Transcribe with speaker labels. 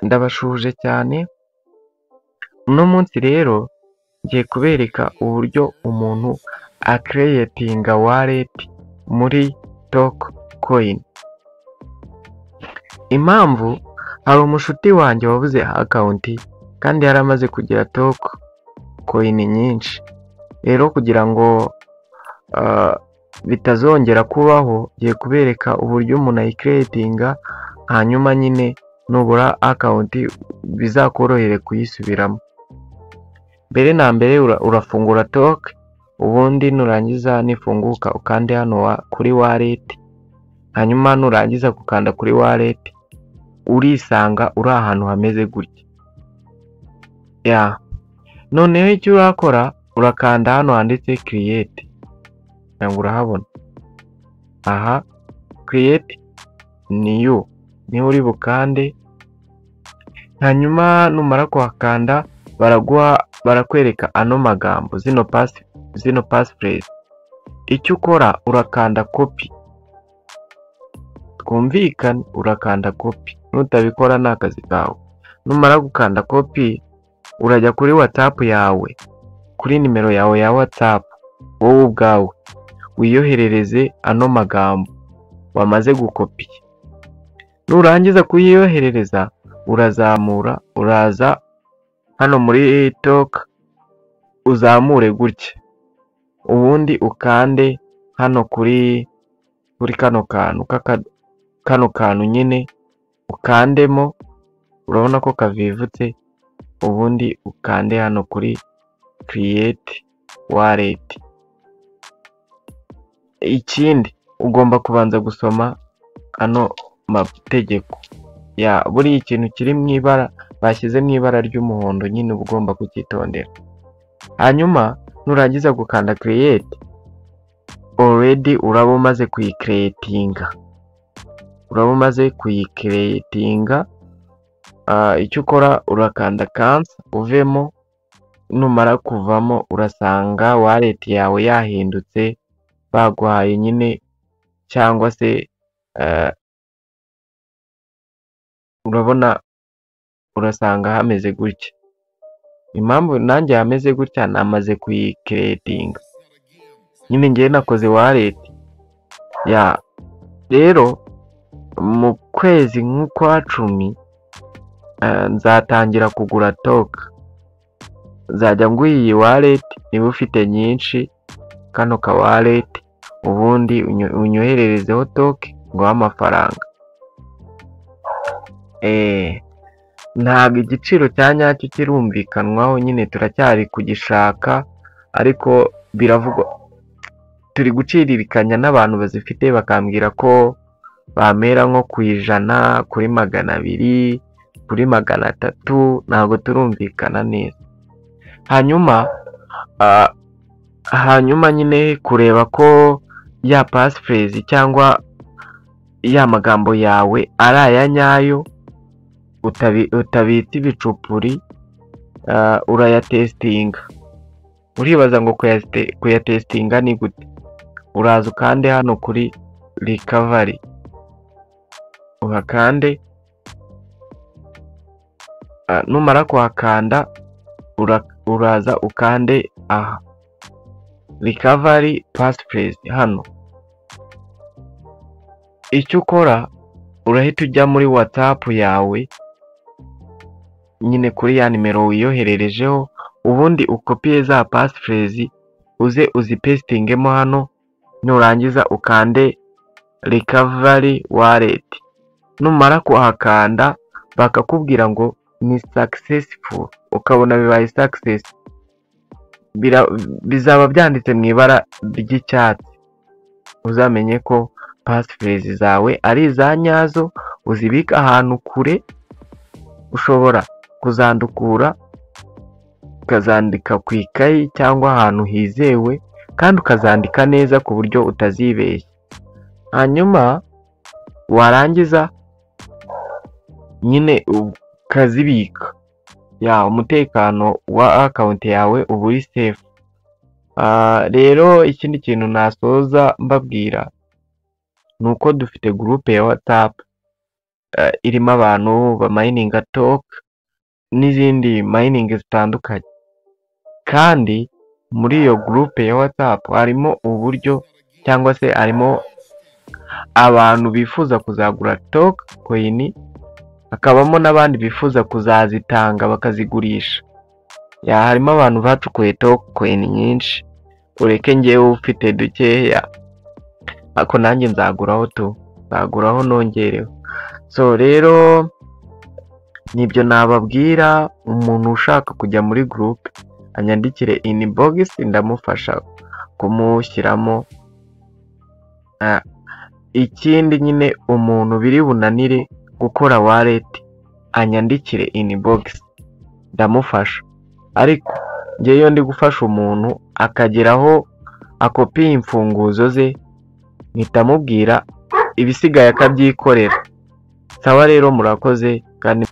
Speaker 1: Ndabashuhuje cyane, uno munsi rero ngiye kubereka uburyo umuntu acreatinga wallet muri Tokcoin. Impamvu hari umushuti wanjye wabuze account kandi yari amaze kugira Tokcoin nyinshi, rero kugira ngo bitazongera kubaho ngiye kubereka uburyo umuntu ayicreatinga, hanyuma nyine nubura account bizakorohere kuyisubiramo. Mbere na mbere urafungura Tok, ubundi nurangiza nifunguka ukande hano kuri wallet, hanyuma nurangiza gukanda kuri wallet urisanga uri ahantu hameze gutya. Ya noneho icyo urakora, urakanda hano handitse create, ngira ngo urahabona aha, create new niho uri bukande, hanyuma numara kuhakanda baraguha, barakwereka ano magambo, zino passphrase. Icyo ukora, urakanda copy, twumvikane, urakanda copy, nutabikora ni akazi kawe. Numara gukanda copy, urajya kuri WhatsApp yawe, kuri nimero yawe ya WhatsApp, wowe ubwawe wiyoherereze ano magambo wamaze gukopiya. Nurangiza kuyiyoherereza, urazamura, uraza hano muri Tok, uzamure gutya, ubundi ukande hano kuri kano kantu, kano kantu nyine ukandemo, urabona ko kavivutse, ubundi ukande hano kuri create wallet. Ikindi ugomba kubanza gusoma ano mategeko ya buriya, ikintu kiri mu ibara bashyize mu ibara ry'umuhondo nyine uba ugomba kucyitondera. Hanyuma nurangiza gukanda create, already uraba umaze kuyicreatinga, uraba umaze kuyicreatinga. Icyo ukora, urakanda cancel uvemo. Numara kuvamo, urasanga wallet yawe yahindutse, baguhaye nyine cyangwa se urabona urasanga hameze gutya. Impamvu nanjye hameze gutya, namaze kuyicreatinga nyine, ngewe nakoze wallet ya. Rero mu kwezi nk'ukwa 10 nzatangira kugura Tok, nzajya nguha iyi wallet niba ufite nyinshi, kano ka wallet, ubundi unyohererezeho Tok nguhe amafaranga. Ntabwo igiciro cya nyacyo kirumvikanwaho nyine, turacyari kugishaka, ariko biravugwa, turi guciririkanya n'abantu bazifite, bakambwira ko bamera nko ku 100, kuri 200, kuri 300, ntabwo turumvikana neza. Hanyuma nyine kureba ko ya passphrase cyangwa ya magambo yawe ari aya nyayo, utabitse ibicupuri, urayatestinga. Uribaza ngo kuyatestinga ni gute? Uraza ukande hano kuri recovery, uhakande. Numara kuhakanda, uraza ukande aha recovery passphrase hano. Icyo ukora, urahita ujya muri WhatsApp yawe nyine, kuri ya nimero wiyohererejeho, ubundi ukopiye za passphrase, uze uzipastingemo hano. Nurangiza ukande recovery wallet. Numara kuhakanda, bakakubwira ngo ni successful, ukabona bibaye success, bizaba byanditse mu ibara ry'icyatsi, uzamenye ko passphrase zawe ari iza nyazo. Uzibike ahantu kure, ushobora kuzandukura ukazandika ku ikayi cyangwa ahantu hizewe, kandi ukazandika neza ku buryo utazibeshya. Hanyuma warangiza nyine ukazibika, ya umutekano wa account yawe uba uri safe. Rero ikindi kintu nasoza mbabwira ni uko dufite groupe ya WhatsApp. irimo abantu bamayininga TOK n'izindi mining zitandukanye. Kandi muri iyo group ya WhatsApp harimo uburyo cyangwa se harimo abantu bifuza kuzagura TOK coin, hakabamo n'abandi bifuza kuzazitanga bakazigurisha. Harimo abantu bacukuye TOK coin nyinshi, ureke ngewe ufite dukeya, ariko nanjye nzaguraho tu, nzaguraho nongereho. So rero nibyo nababwira, umuntu ushaka kujya muri group anyandikire inbox, ndamufasha kumushyiramo. Ikindi nyine umuntu biri bunanire gukora wallet anyandikire inbox, ndamufasha. Ariko njyewe iyo ndi gufasha umuntu akageraho akopiye imfunguzo ze, mpita mubwira ibisigaye akabyikorera. Sawa rero murakoze kandi.